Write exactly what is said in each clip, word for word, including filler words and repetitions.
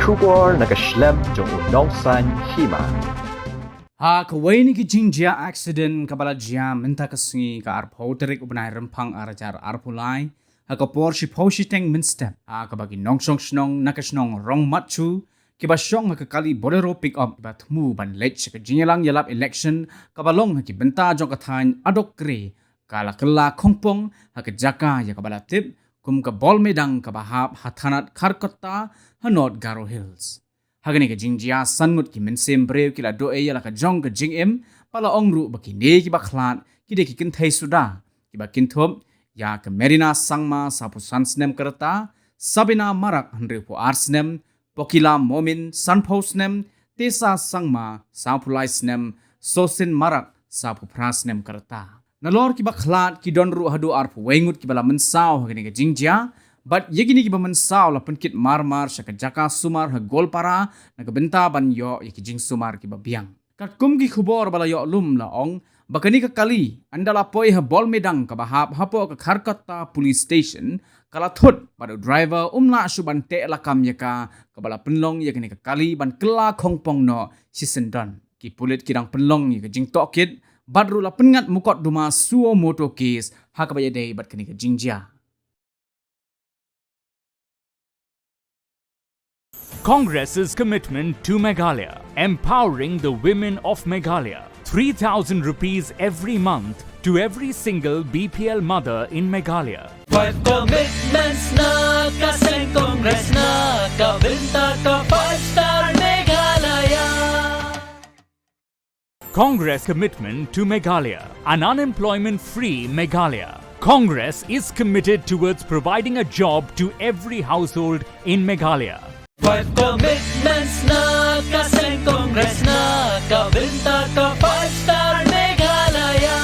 Khubor na ka shlem jong u Nongsaiñ Hima. Ha kawei na ki jingjia accident kaba la jia mynta ka sngi ka arphew tarik u bnai Rymphang ar hajar arphew lai, ha ka por shiphew shiteng mynstep, ha kaba ki nongshong shnong na ka shnong Rongmatchu kiba shong ha ka kali Bolero pickup kiba thmu ban leit sha ka jingïalang ïalap election kaba long ha ki bynta jong ka thaiñ Adokre, ka la kylla khongpong ha ka jaka ïa kaba la tip kum ka Bolmedang kaba hap ha thanat Kharkutta ha North Garo Hills. Ha kane ka jingjia san ngut ki mynsiem briew ki la duh ei ïa la ka jong ka jingim, ba la ong ruh ba kine kiba khlad ki dei ki kynthei suda, kiba kynthup ïa ka Merina Sangma, sawphew san snem ka rta, Sabina Marak, hynriewphew ar snem, Pokila Momin, sanphew snem, Tessa Sangma, sawphew lai snem, Sosin Marak, sawphew phra snem ka rta. Nalor kiba khlad ki don ruh haduh arphew wei ngut kiba la mynsaw ha kane ka jingjia, bad ïa kine kiba mynsaw la pynkit marmar sha ka jaka sumar ha Goalpara na ka bynta ban ïoh ïa ki jingsumar kiba biang. Katkum ki khubor ba la ïoh lum la ong ba kane ka kali ynda la poi ha Bolmedang kaba hap hapoh ka Kharkutta Police Station, ka la thut bad u driver um lah shuh ban teh lakam ïa ka, kaba la pynlong ïa kane ka kali ban kylla khongpong noh shisyndon. Ki pulit ki dang pynlong ïa ka jingtohkit bad ruh la pynngat mukotduma suo motu case ha kaba ïadei bad kane ka jingjia. Congress's commitment to Meghalaya, empowering the women of Meghalaya. Three thousand rupees every month to every single B P L mother in Meghalaya. Five commitments na ka seng Congress na ka bynta ka five star Meghalaya. Congress commitment to Meghalaya, an unemployment-free Meghalaya. Congress is committed towards providing a job to every household in Meghalaya. Five commitments na ka seng Congress na ka bynta ka five star Meghalaya.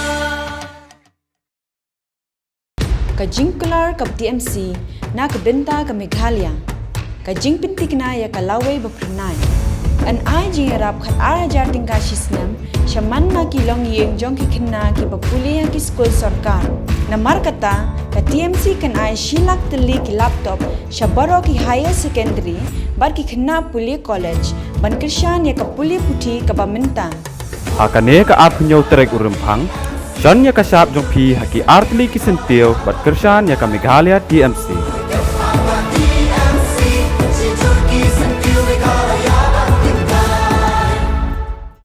Ka jingkular ka T M C na ka bynta ka Meghalaya. Ka jingpynthikna ïa ka lawei ba phyrnai. Yn ai jingïarap khat ar hajar tyngka shi snem sha man la ki longïing jong ki khynnah kiba pule ha ki skul sorkar. Namar kata, ka T M C kan ai shi lak tylli ki laptop sha baroh ki higher secondary bad ki khynnah pule college ban kyrshan ïa ka pule puthi kaba mynta. Ha kane ka arphew hynñiew tarik u Rymphang, shon ïa ka shap jong phi ha ki artylli ki syntiew bad kyrshan ïa ka Meghalaya T M C.